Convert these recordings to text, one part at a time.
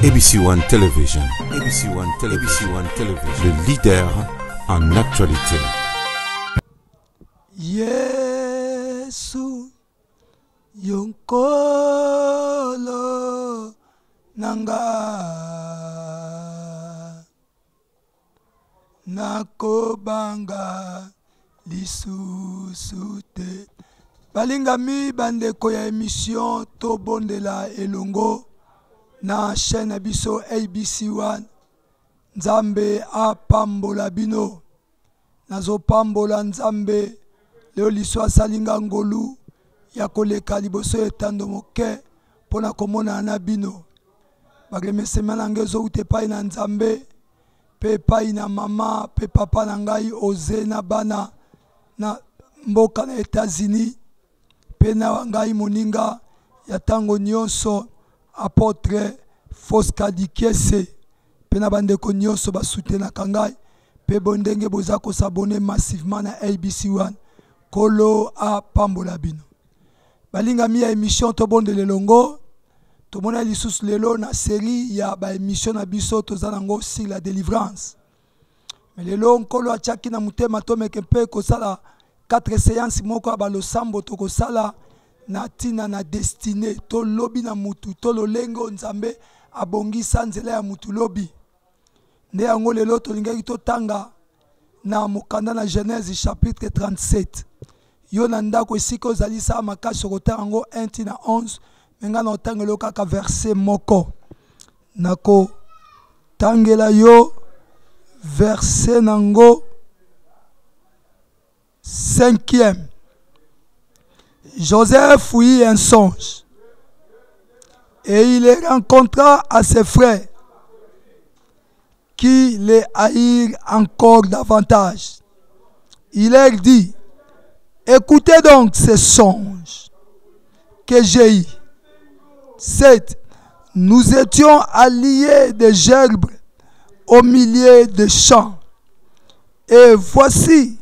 ABC One Television, ABC One Television, ABC One Television, le leader en actualité. Yesu yo nkolo na nga nakobanga lisusu te. Balingami bandeko ya emission tobondela elongo na chaîne na biso ABC1. Nzambe apambola bino. Nazopambola Nzambe leo liso asali nga ngolu ya koleka liboso ya etando moke mpo na komonana na bino. Baremesema na ngai ezowuta epai na Nzambe mpe epai na mama mpe papa na ngai Oze na bana na mboka na Etats-Unis mpe na ngai moninga ya ntango nyonso Apotre Fosca Dikiese mpe na bandeko nyonso basutenaka ngai mpe bo ndenge boza kosabone massivement na ABC1. Nkolo apambola bino. Balingami ya emission tobondela elongo. Tomona lisusu lelo na série ya ba émission na biso toza nango sur la délivrance. Mais lelo Nkolo atiaki na motema tomeke mpe kosala 4 séances moko ya balosambo tokosala na ntina na destinée to lobi na mutu to lolenge oyo Nzambe abongisa nzela ya mutu lobi. Nde yango lelo tolingaki totanga na mokanda na Genèse chapitre 37. Yo na ndako esika ozali sala makasi okotanga yango 1 ti na 11, me ngai na otangela yo kaka verset moko. Nakotangela yo verset nango cinquième. Joseph eut un songe et il les rencontra à ses frères qui les haïrent encore davantage. Il leur dit, écoutez donc ces songes que j'ai eus. 7. Nous étions alliés des gerbes au milieu des champs. Et voici,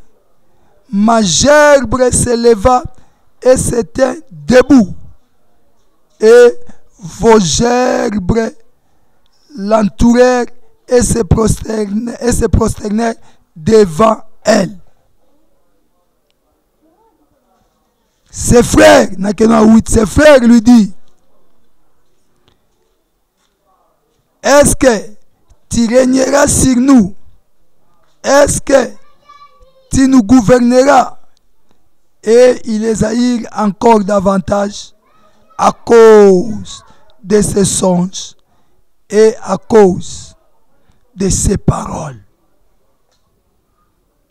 ma gerbe s'éleva et s'était debout. Et vos gerbes l'entourèrent et se prosternèrent devant elle. Ses frères, nakena 8, ses frères lui dit, est-ce que tu régneras sur nous? Est-ce que tu nous gouverneras? Et il les haït encore davantage à cause de ses songes et à cause de ses paroles.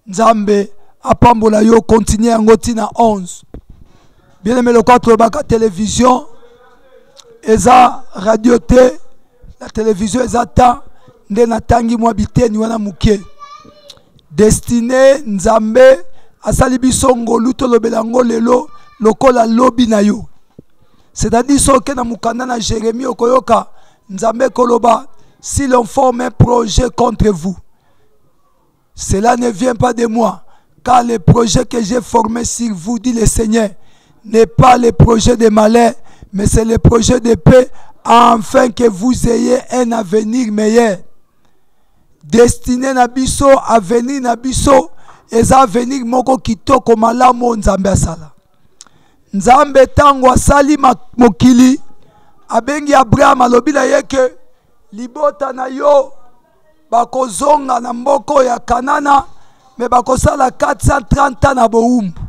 Nzambe apambola yo, continue yango ti na 11. Bien aimé, lokola tolobaka télévision eza radio te, la télévision eza temps nde natangi mwa biteni wana moke. Destiné Nzambe asali biso ngolu tolobela yango lelo lokola lobi na yo. C'est-à-dire soki na mokanda na Jérémie okoyoka Nzambe koloba, si l'on forme un projet contre vous, cela ne vient pas de moi, car le projet que j'ai formé sur vous, dit le Seigneur, n'est pas le projet de malheur, mais c'est le projet de paix, afin que vous ayez un avenir meilleur. Destiné na biso, avenir na biso, eza avenir moko kitoko malamu Nzambe asala. Nzambe tango asali mokili, abengi Abraham, alobi na ye ke libota na yo bakozonga na mboko ya Kanana, me bakosala 430 ans na bowumbu.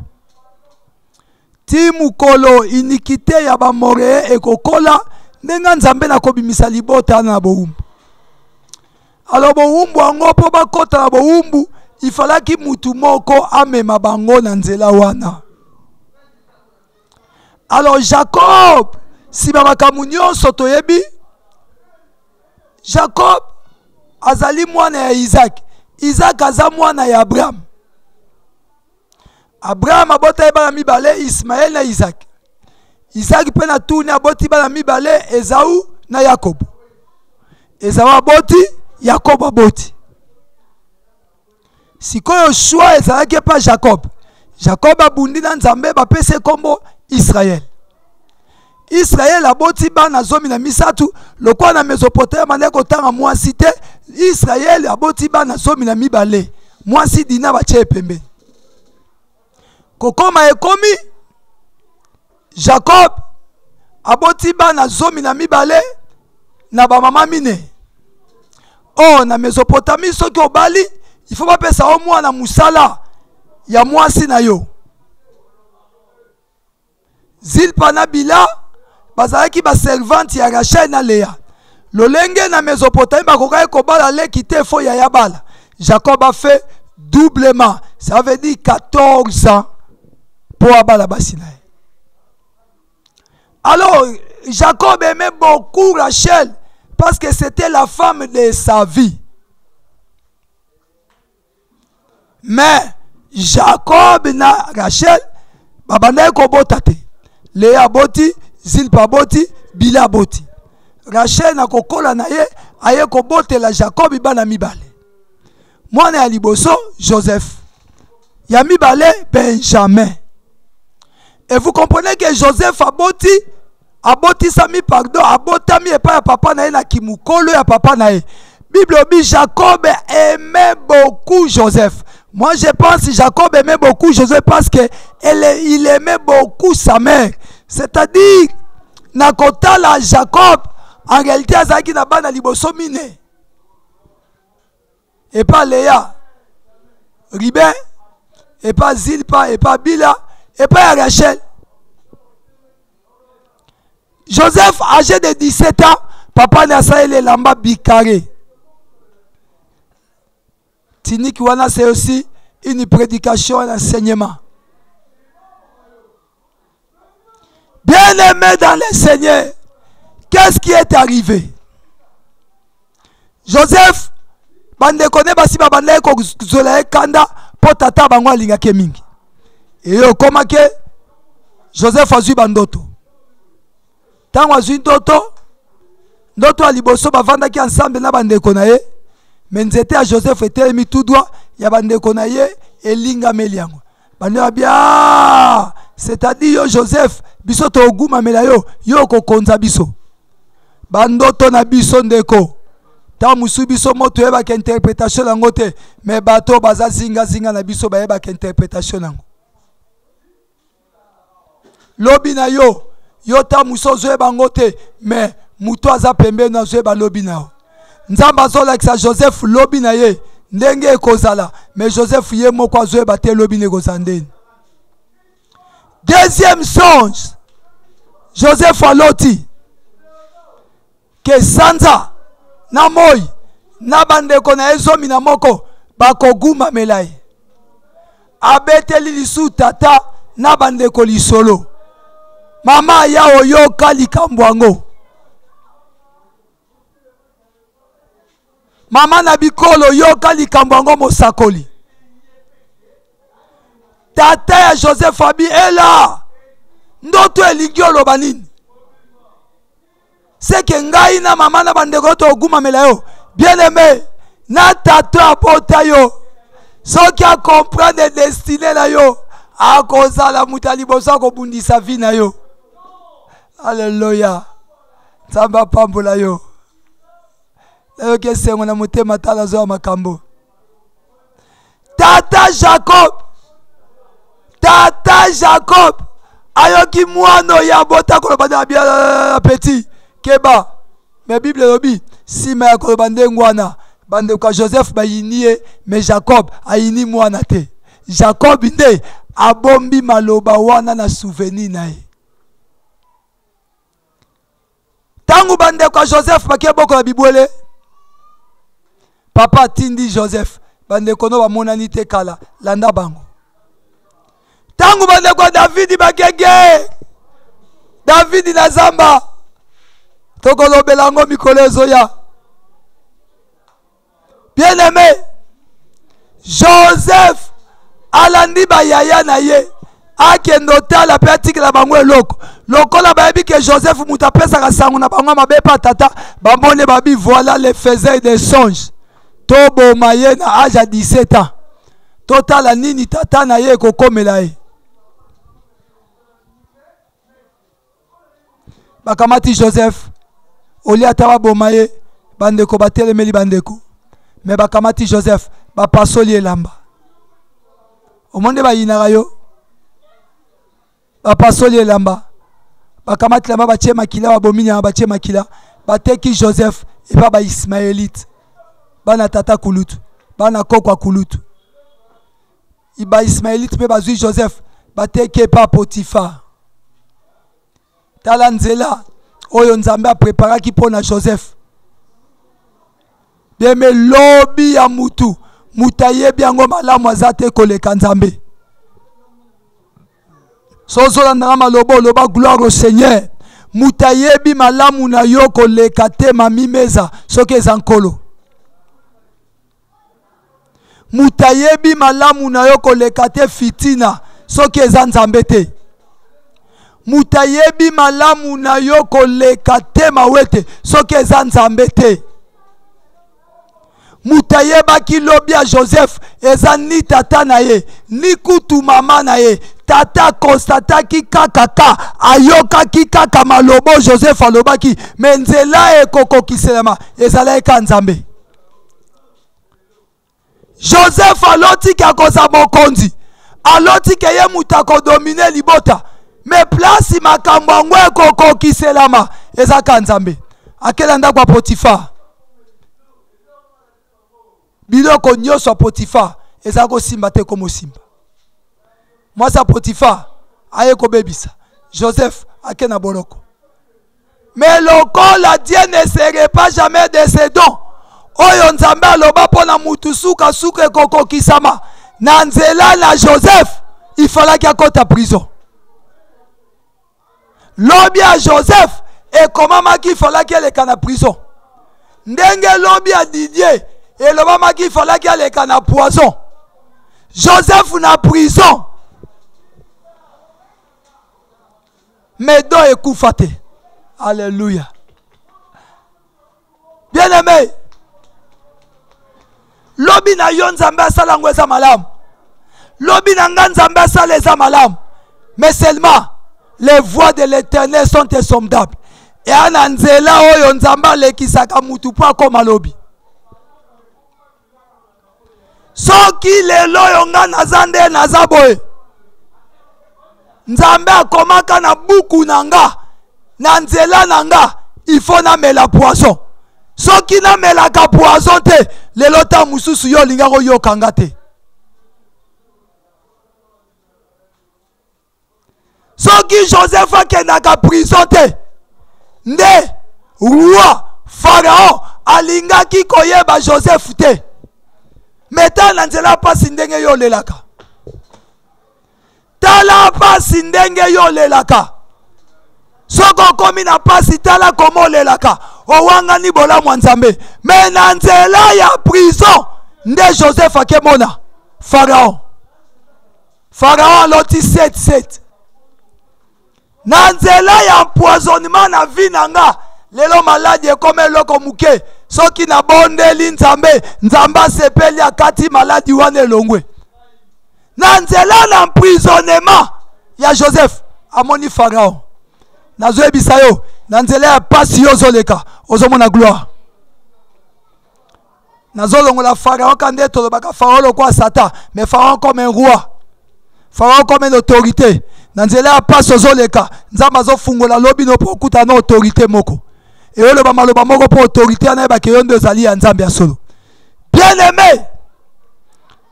Ti mokolo iniquité ya ba Moree ekokola, ndenge Nzambe nakobimisa libota na bowumbu. Alors bowumbu yango mpo bakota na bowumbu, ifalaki mutu moko amema bango na nzela wana. Alors Jacob, sima makambo nyonso toyebi, Jacob azali mwana ya Isaac. Isaac aza mwana ya Abraham. Abraham abotaki bana mibale, Ismaël na Isaac. Isaac mpe na tuni aboti bana mibale, Esau na Yakobo. Esau aboti, Yakobo aboti. Sikoyo choix ezalaki epa Jacob. Jacob abundi na Nzambe, bapesi ye kombo Israël. Israël aboti bana 13, lokola na Mesopotamie bandaki kotanga mwasi te, Israël aboti bana 12, mwasi Dina batie ye pembeni. Kokoma ekomi Jacob aboti bana 12 na bamama mine. Or na Mesopotamie soki obali, il faut bapesa yo mwana mosala ya mwasi na yo. Zilpa na Bila bazalaki ba servante ya Rachel na Lea. Lolenge na Mesopotamie bakokaki kobala leki te, fo yaya bala. Jacob a fait doublement, ça veut dire 14 ans po abala basi na ye. Alors Jacob aimait beaucoup Rachel parce que c'était la femme de sa vie. Mais Jacob na Rachel babandaki kobota te. Lea aboti, Zilpa aboti, Bila aboti. Rachel na kokola na ye aye kobotela Jacob bana mibale. Mwana ya liboso Joseph, ya mibale Benjamin. Et vous comprenez que Joseph aboti, abotisami, pardon, abotami epai ya papa na ye na kimukolo ya papa na ye. Bible obi Jacob aimait beaucoup Joseph. Moi je pense Jacob aimait beaucoup Joseph parce que il aimait beaucoup sa mère. C'est-à-dire na kotala Jacob en réalité azalaki na bana liboso mine. Epa Léa, Ruben, epa Zilpa, epa Bila, epa ya Rachel. Joseph âgé de 17 ans, papa na asaleli elamba bikare. Tiniki wana c'est aussi une prédication, un enseignement. Bien-aimé dans le Seigneur, qu'est-ce qui est arrivé? Joseph, bandeko ne basi babandaki kozwela ye kanda mpo tata bango alingaki ye mingi. Eye okomaki Joseph azwi bandoto. Ntango azwi ndoto, ndoto ya liboso bavandaki ensemble na bandeko na ye, me nzete ya Joseph etelemi tout droit, ya bandeko na ye elingameli yango. Bandeko ya bia, c'est-à-dire yo Joseph, biso togumamela yo, yo okokonza biso. Bandoto na biso ndeko, ntango mosusu biso mo toyebaka interpretation yango te, me bato baza zingazinga na biso bayebaka interpretation yango. Lobi na yo, yo ntango mosusu ozoyeba yango te, me moto aza pembeni azoyeba lobi na yo. Nzambe azolakisa Joseph lobi na ye ndenge ekozala, me Joseph ye moko azoyeba te lobi na ekozala ndeni. Deuxième songe, Joseph aloti ke sanza na moi na bandeko na ye 11 bakogumamela ye. Abeteli lisusu tata na bandeko lisolo. Mama ya oyoka likambo yango. Mama na bikolo yoka likambo yango mosakoli. Tata ya Joseph abi ela ndoto elingi oloba nini? Seke ngai na mama na bandeko togumamela yo. Bien-aimé, na tata abota yo, soki a comprendre destinée na yo, akozala moto ya liboso akobundisa vie na yo. Alléluia. Nzambe apambola yo. Nayoki esengo na motema, tala zoya makambo. Tata Jacob, tata Jacob ayoki mwana oyo abota koloba na bia petit keba. Mais Bible elobi nsima ya koloba ndenge wana bandeko ya Joseph bayini ye, mais Jacob ayini mwana te. Jacob nde abombi maloba wana na souvenir na ye. Tango bandeko ya Joseph bakie boko ya bibwele, papa atindi Joseph, bandeko no bamonani te kala, landa bango. Tango bandeko ya Davidi bakenge, Davidi na zamba, tokolobela yango mikolo ezoya. Bien-aimé, Joseph alandi bayaya na ye akende otala mpe atikela bango eloko. Lokola bayebi ke Joseph moto apesaka sango na bango mabe pa tata, bamoni babi voilà le faiseur des songes, toboma ye na âge ya 17 ans, totala nini tata na ye ekokomela ye. Bakamati Joseph, olie ata baboma ye, bandeko batelemeli bandeko, me bakamati Joseph, bapasoli elamba. Omoni nde bayinaka yo, bapasoli elamba, bakamati elamba, batie makila, babomi nyama, batie makila, bateki Joseph epa ba Ismaélite, bana tata kulutu, bana koko kulutu. Ba Ismaélite mpe bazwi Joseph, bateki epa Potiphar. Tala nzela oyo Nzambe apreparaki mpo na Joseph. Bien-aimé, lobi ya mutu, mutu ayebi yango malamu aza te koleka Nzambe. Sozola nga maloba, oloba gloire au Seigneur. Mutu ayebi malamu na yo koleka te mami meza soki eza Nkolo. Moto ayebi malamu na yo koleka te fitina soki eza Nzambe te. Moto ayebi malamu na yo koleka te mawete soki eza Nzambe te. Moto ayebaki lobi ya Joseph eza ni tata na ye ni kutu mama na ye. Tata akonstataki kaka ka ayokaki kaka malobo Joseph alobaki, me nzela ekokokiselama ezalaki ka Nzambe. Joseph aloti ke akozala mokonzi, aloti ke ye moto akodomine libota, me place makambo yango ekokokiselama eza ka Nzambe. Akela ndako ya Potiphar, biloko nyonso ya Potiphar eza kosimba te komosimba. Mwasi ya Potiphar aye kobebisa Joseph, ake na boloko. Mais lokola Dieu ne se repent jamais de ses dons, oyo Nzambe aloba mpo na mutu suka suka ekokokisama na nzela na Joseph, il fallaki akota prison. Lobi ya Joseph ekomamaki, il fallaki aleka na prison. Ndenge lobi ya Didier elobamaki, il fallaki aleka na poison. Joseph na prison. Mais don ekufa te. Alléluia. Bien-aimé, lobi na yo Nzambe asala yango eza malamu. Lobi na nga Nzambe asala eza malamu. Mais seulement les voies de l'Éternel sont insondables. Eya na nzela oyo Nzambe alekisaka mutu mpo akoma lobi. Soki lelo oyo nga naza nde naza boye, Nzambe akomaka na buku na nga, na nzela na nga, il faut namela poison. Soki namelaka poison te, lelo ntango mosusu yo olinga koyoka nga te. Soki Joseph akendaka prison te, nde roi Pharaon alingaki koyeba Joseph te. Me tala na nzela pasi ndenge yo olelaka, tala pasi ndenge yo olelaka. Soki okomi na pasi, tala koma olelaka, owangani bolamu ya Nzambe. Me na nzela ya prison nde Joseph akemona Pharaon. Pharaon aloti 7-7 na nzela ya empoisonnement na vie na nga. Lelo maladi ekoma eloko moke, soki nabondeli Nzambe, Nzambe asepeli akati maladi wana elongwe. Na nzela na emprisonnement ya Joseph amoni Pharaon. Nazoyebisa yo, na nzela ya pasi yo ozoleka, ozomona gloire. Nazolongola Pharaon ka nde tolobaka Pharaon lokola Satan, mais Pharaon comme un roi, Pharaon comme une autorité. Na nzela ya pasi ozoleka, Nzambe azofungola lobi no mpo okuta na autorité moko. Eyoloba maloba moko mpo autorité wana yebake yo nde ozali ya Nzambe ya solo. Bien-aimé,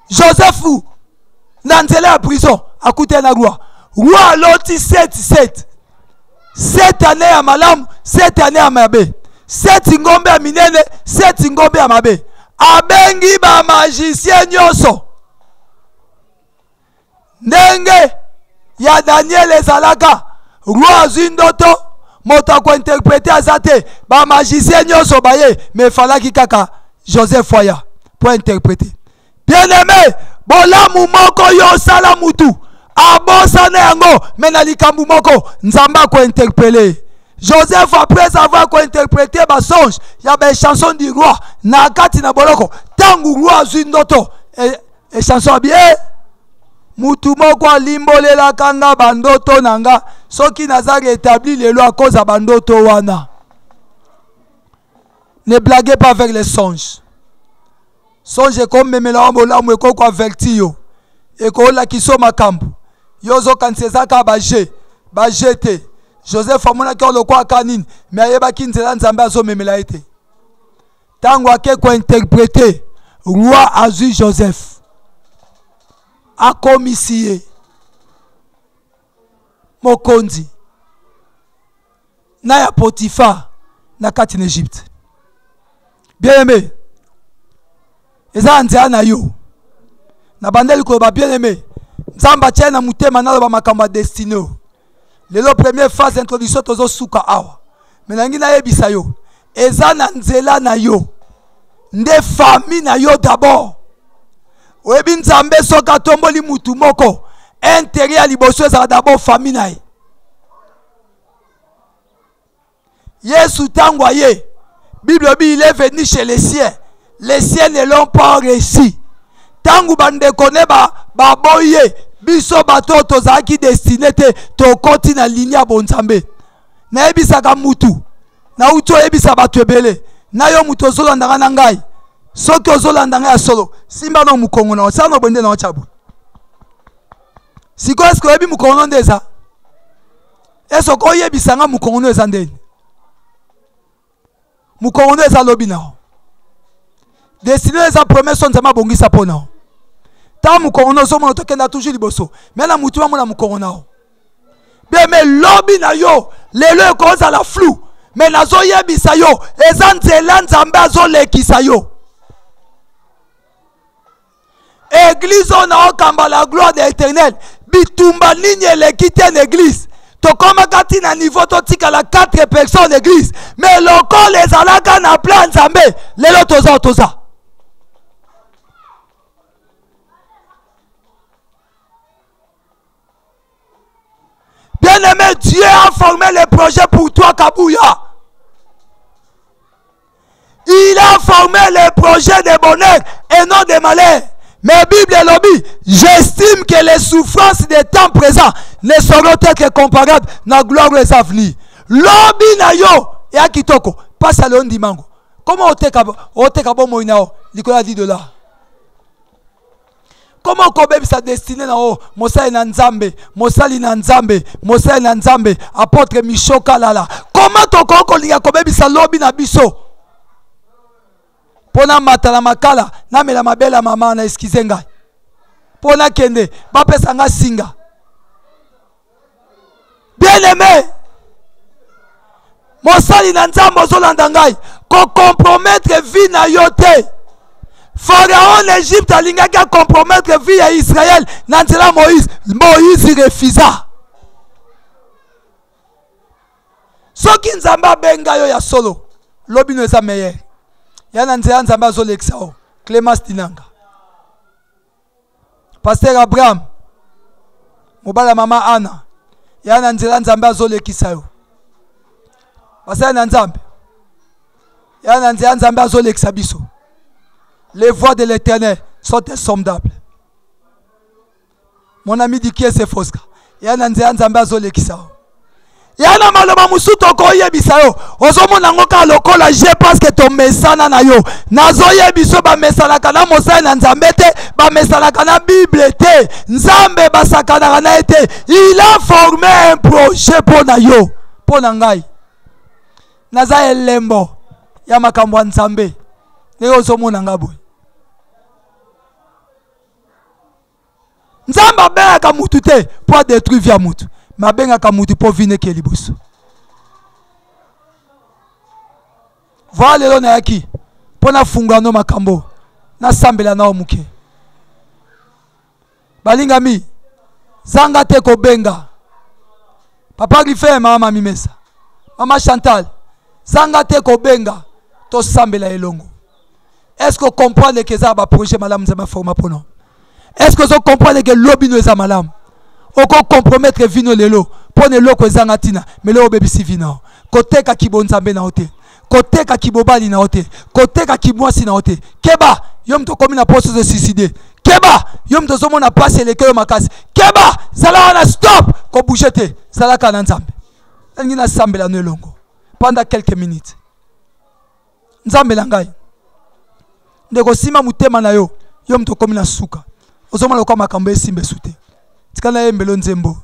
Joseph na nzela ya prison akutani na roi. Roi aloti 7-7. 7 année ya malamu, 7 année ya mabe, 7 ngombe ya minene, 7 ngombe ya mabe. Abengi ba magicien nyonso ndenge ya Daniel ezalaka. Roi azwi ndoto, moto akointerprete aza te, ba magicien nyonso baye, mais efalaki kaka Joseph aya po interprete. Bien-aimé, bolamu moko yo osala mutu abosana yango, mais na likambo moko Nzambe akointerpele Joseph. Après avoir kointerprete ba songe ya ba chanson du roi na kati na boloko, ntango roi azwi ndoto e chanson abi e Mutu moko alimbolelaka nga bandoto na nga, soki naza retabli lelo à cause ya bandoto wana. Ne blaguez pas avec les songes. Songe ekomemela yo bolamu, ekoki koaverti yo, ekolakisa yo makambo. Yo ozokanisa eza kaka ba jeu, ba jeu te. Joseph amonaki yango lokola kaka nini, mais ayebaki nzela Nzambe azomemela ye te. Ntango ake kointerprete, roi azwi Joseph, akomisi ye mokonzi na ya Potiphar na kati na Egypte. Bien-aimé, eza na nzela na yo. Nabandeli koloba bien-aimé, Nzambe atia na motema naloba makambo ya destine oyo. Lelo première phase introduction tozosuka awa. Mais nalingi nayebisa yo, eza na nzela na yo nde famille na yo d'abord. Oyebi Nzambe soki atomboli mutu moko, intérêt ya liboso ezala d'abord famille na ye. Yesu tango aye, Bible elobi il est venu chez les siens, les siens ne l'ont pas reçu. Tango bandeko ne ba baboyi ye, biso bato oyo tozalaki destine te, tokoti na ligne ya bonzambe. Nayebisaka mutu, nauti oyebisa bato ebele, na yo mutu ozolanda nga na ngai, soki ozolanda ngai ya solo, simba na mokongo na yo, sala na bonde na yo tya boye. Sikoyo eske oyebi mokongo na yo nde eza? Est-ce que oyebisa nga mokongo no eza ndeni? Mokongo no eza lobi na yo. Destine eza promesse oyo Nzambe abongisa mpo na yo. Ntango mokongo no ozomona tokenda toujours liboso, me na motu amona mokongo na yo. Bien mais lobi na yo lelo ekozala flou, me nazoyebisa yo eza nzela Nzambe azolekisa yo. Eglise oyo naokamba la gloire de l'éternel, bitumba nini eleki te na eglise? Tokomaka ti na niveau totikala 4 personnes eglise, mais lokola ezalaka na plan Nzambe, lelo toza toza. Bien-aimé, Dieu a formé les projets pour toi, Kabouya. Il a formé les projets de bonheur et non de malheur. Mais Bible elobi, j'estime que les souffrances des temps présents ne sauront être comparables na gloire oyo eza avenir. Lobi na yo ya kitoko, pasi ya lelo ndimango. Comment oteka oteka bomoi na yo likolo ya 10 dollars? Comment okobebisa destine na yo? Mosali na Nzambe, mosali na Nzambe, mosali na Nzambe, apôtre Micho Kalala. Comment tokoki kolinga kobebisa lobi na biso? Mpo namata na makala, namela mabele ya mama na eskize ngai. Mpo nakende, bapesa nga singa. Bien-aimé, mosali na Nzambe ozolanda ngai, kocompromettre vie na yo te. Pharaon na Egypte alingaki acompromettre vie ya Israël na nzela Moïse. Moïse refusa. Soki Nzambe abenga yo ya solo, lobi no eza meilleur. Ya na nzela Nzambe azolekisa yo. Clémence Dinanga. Pasteur Abraham, mobali ya mama Anna, ya na nzela Nzambe azolekisa yo. Basali na Nzambe, ya na nzela Nzambe azolekisa biso. Les voies de l'Éternel sont insondables. Mon ami Dikiese Fosca, ya na nzela Nzambe azolekisa yo. Ya na maloba mosusu tokoyebisa yo, ozomona yango kaka lokola je parce que tomesana na yo. Nazoyebisa yo, bamesanaka na mosali na Nzambe te, bamesanaka na Bible te. Nzambe basakanaka na ye te. Il a formé un projet mpo na yo, mpo na ngai. Naza elembo ya makambo ya Nzambe. Ndenge ozomona nga boye. Nzambe abengaka mutu te mpo adetruire vie ya mutu, me abengaka mutu mpo vie neke liboso. Voilà lelo nayaki mpo nafungola no makambo, nasambela nao moke. Balingami, zanga te kobenga Papa Griffin, mama Mimesa, mama Chantal, zanga te kobenga, tosambela elongo. Est-ce que comprendre que eza ba projet malamu Nzambe aforma mpo no? Est-ce que ozo comprendre que lobi no eza malamu? Oko compromettre vie no lelo mpo na eloko ezanga ntina, mais lelo obebisi vie na yo. Koteka kibonzambe na yo te, koteka kibobali na yo te, koteka kimwasi na yo te. Keba, yo moto okomi na poso ozo suicider. Keba, yo moto ozomona pasi eleki yo makasi. Keba, zala wana, stop, kobouge te, zalaka na Nzambe. Nalingi nasambela no elongo pendant quelques minutes. Nzambe na ngai, ndeko, simba motema na yo, yo moto okomi na suka, ozomona lokola makambo esimba esu te. Tika nayembelo nzembo.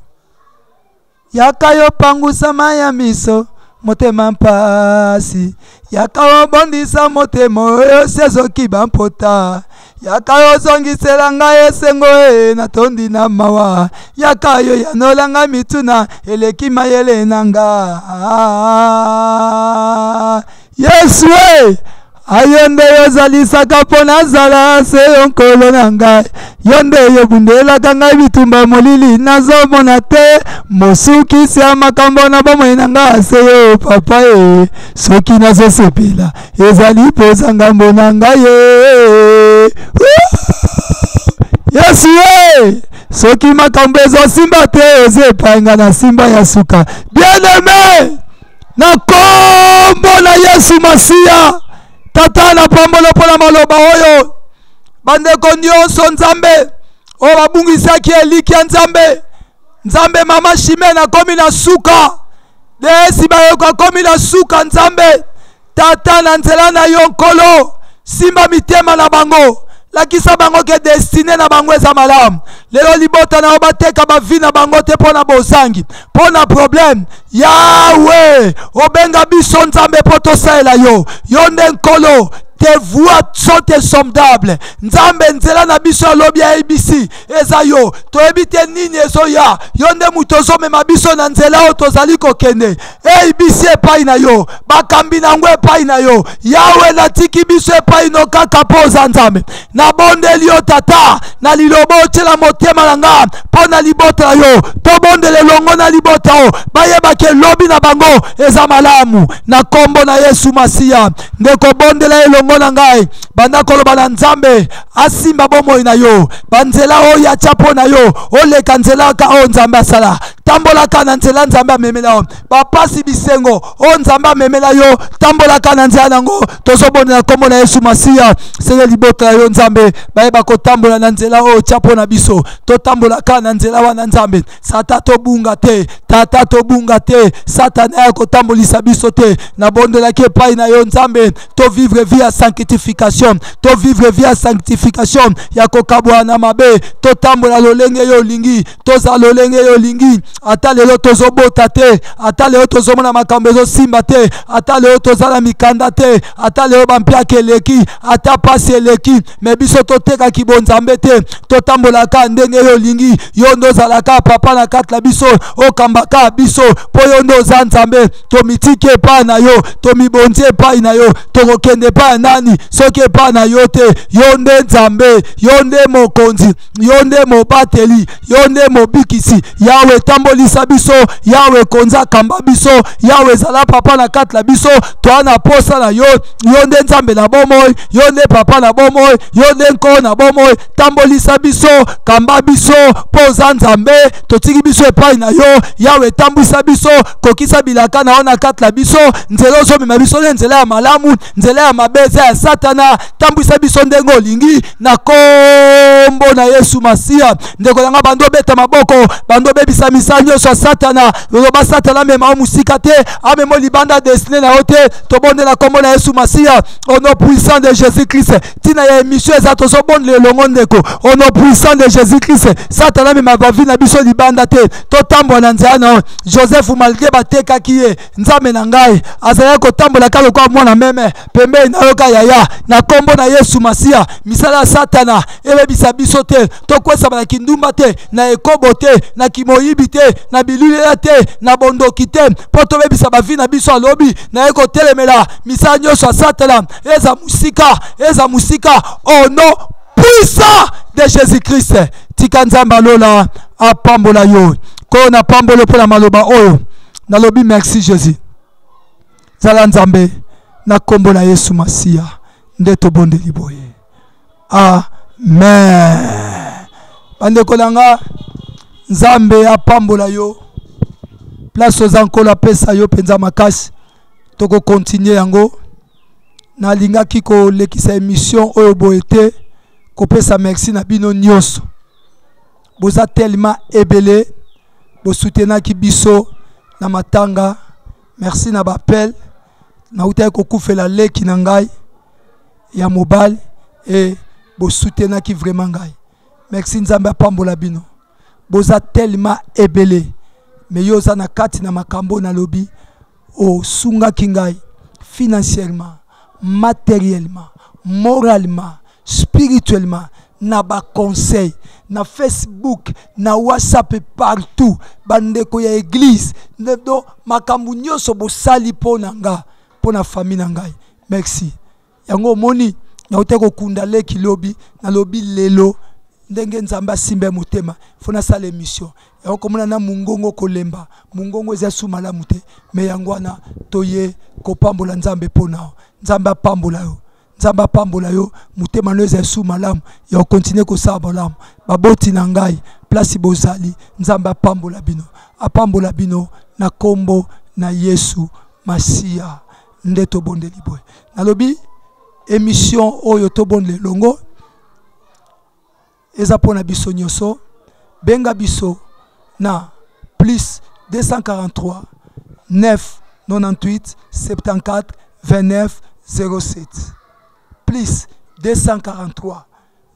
Yaka yo pangusa mai ya miso, motema mpasi. Yaka obondisa motema oyo si ezoki bampota. Yaka ozongisela ngai esengo e natondi na mawa. Yaka yo yanola ngai mituna eleki mayele na nga. Yesu e ayo nde yozalisaka mpo nazala se yo nkolo na ngai, yo nde yobundelaka ngai bitumba molili nazomona te, mosukisi ya makambo na bomoi na ngai se yo papa e, soki nazosepela ezali mpoza ngambo na ngai e. Yesu e, soki makambo ezosimba te oza epai nga na simba ya suka. Bien-aime, na kombo na Yesu Masiya, Tata, na pambolo mpo na maloba oyo. Bandeko nyonso Nzambe oyo babungisaki elikya, Nzambe, Nzambe, mama Chimene akomi na suka, Deesi Bayoko akomi na suka. Nzambe Tata, na nzela na yo Nkolo, simba mitema na bango, lakisa bango ke destine na bango eza malamu. Lelo libota na yo bateka bavi na bango te mpo na bozangi, mpo na problème. Yawe, obenga biso Nzambe mpo tosalela yo. Yo nde Nkolo, tes voies sont insondables. Nzambe, nzela na biso ya lobi ya ABC eza yo. Toyebi te nini ezoya, yo nde moto ozomema biso na nzela oyo tozali kokende. ABC epai na yo, bakambi na yango epai na yo. Yawe, natiki biso epai no kaka mpo oza Nzambe. Nabondeli yo Tata, na liloba otyela motema na nga mpo na libota na yo, tobondela elongo na libota oyo bayebaki elobi na bango eza malamu, na nkombo na Yesu Masiya. Ndeko, bondela elongo na ngai, banda koloba na Nzambe asimba bomoi na yo, banzela oyo atya mpo na yo, oleka nzela ka oyo Nzambe asala, tambolaka na nzela Nzambe amemela yo, bapasi bisengo oyo Nzambe amemela yo, tambolaka na nzela nango. Tozobondela nkombo na Yesu Masiya, senge libota na yo Nzambe bayeba kotambola na nzela oyo otya mpo na biso, totambolaka na nzela wana Nzambe. Satan tobunga te, Tata tobunga te, Satana ya kotambolisa biso te. Nabondelaki epai na yo Nzambe, tovivre vie ya sanctification, tovivre vie ya sanctification ya kokabwana na mabe, totambola lolenge yo olingi, tozala lolenge yo olingi. Ata lelo tozobota te, ata lelo tozomona makambo ezosimba te, ata lelo toza na mikanda te, ata lelo bampiaka eleki, ata pasi eleki, me biso totekaki bonzambe te, totambolaka ndenge yo olingi. Yo nde ozalaka papa na kati na biso, okambaka biso mpo yo nde oza Nzambe. Tomitiki epai na yo, tomibonzi epai na yo, tokokende epai ya nani soki epai na yo te? Yo nde Nzambe, yo nde mokonzi, yo nde mobateli, yo nde mobikisi. Yawe, tambolisa biso. Yawe, konza, kamba biso. Yawe, ezala papa na kati na biso. Toa na posa na yo. Yo nde Nzambe na bomoi, yo nde papa na bomoi, yo nde Nkolo na bomoi. Tambolisa biso, kamba biso, mpo oza Nzambe. Totiki biso epai na yo. Yawe, tambwisa biso, kokisa bilaka na yo na kati na biso. Nzela ozomema biso nde nzela ya malamu, nzela ya mabe eza ya Satana. Tambwisa biso ndenge olingi, na kombo na Yesu Masiya. Ndeko na nga, bando obeta maboko, bando obebisa misala nyonso ya Satana. Loba Satana amema yo mosika te, amema libanda destine na yo te. Tobondela kombo na Yesu Masiya, au nom puissant de Jésus Christ. Ntina ya émission eza tozobondela elongo ndeko, au nom puissant de Jésus Christ. Satana amema bavi na biso libanda te, totambola na nzela na yo. Joseph, malgré batekaki ye, Nzambe na ngai azalaki kotambola kaka lokola mwana meme pembeni na yo ka yaya. Na kombo na Yesu Masiya, misala ya Satana ebebisa biso te, tokwesama na kindumba te, na ekobo te, na kimoyibi te, na bilulela te, na bondoki te, mpo tobebisa bavi na biso. Alobi naye kotelemela misala nyonso ya Satana, eza mosika, eza mosika, au nom puissant de Jésus-Christ. Tika Nzambe alola apambola yo. Ko na pambolo mpo na maloba oyo nalobi. Merci Jésus, zala Nzambe, na kombo na Yesu Masiya nde tobondeli boye, amen. Bandeko na nga, Nzambe apambola yo place oza. Nkolo apesa yo mpenza makasi. Tokokontinue yango. Nalingaki kolekisa émission oyo boye te. Kopesa merci na bino nyonso. Boza tellement ebele bosoutenaki biso na matanga. Merci na ba appel. Nautaki kokufela leki na ngai ya mobali e bosoutenaki vraiment ngai. Merci, Nzambe apambola bino. Boza tellement ebele, mais yo oza na kati na makambo nalobi, osungaki ngai financièrement, matériellement, moralement, spirituellement, na ba conseil na Facebook, na WhatsApp, partout, bandeko ya église, do makambo nyonso bosali mpo na nga, mpo na famille na ngai. Merci. Yango omoni nauti kokunda leki lobi, nalobi lelo ndenge Nzambe asimba motema fo nasala émission yango. Komona na mongongo kolemba, mongongo eza su malamu te, me yango wana toye kopambola Nzambe mpo na yo. Nzambe apambola yo, Nzambe apambola yo, motema no eza su malamu ya kokontinue kosala malamu. Baboti na ngai, place bozali, Nzambe apambola bino, apambola bino na kombo na Yesu Masiya. Nde tobondeli boye, nalobi émission oyo tobondela elongo eza mpona biso nyonso. Benga biso na plus 243 9 98 74 29 07, plus 243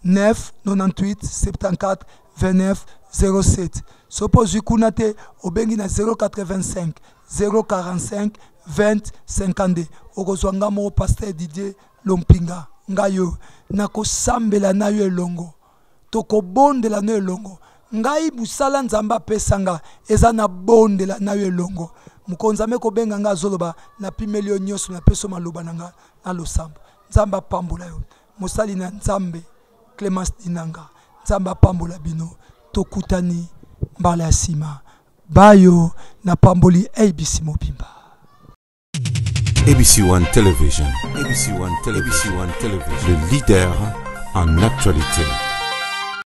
9 98 74 29 07. Soki ozwi kuna te, obengi na 085 045 20 52, okozwa nga moko, pasteur Didier Lompinga. Ngai oyo nakosambela na yo elongo, tokobondela na yo elongo. Ngai mosala Nzambe apesa nga eza nabondela na yo elongo. Mokonzi ame kobenga nga, azoloba, napimeli yo nyonso, napesi yo maloba na nga na losambo. Nzambe apambola yo, mosali na Nzambe Clemence Dinanga. Nzambe apambola bino, tokutani mbala ya nsima. Bayo napamboli ABC mobimba. ABC One Television, ABC One Television, ABC One Television, le leader en actualité.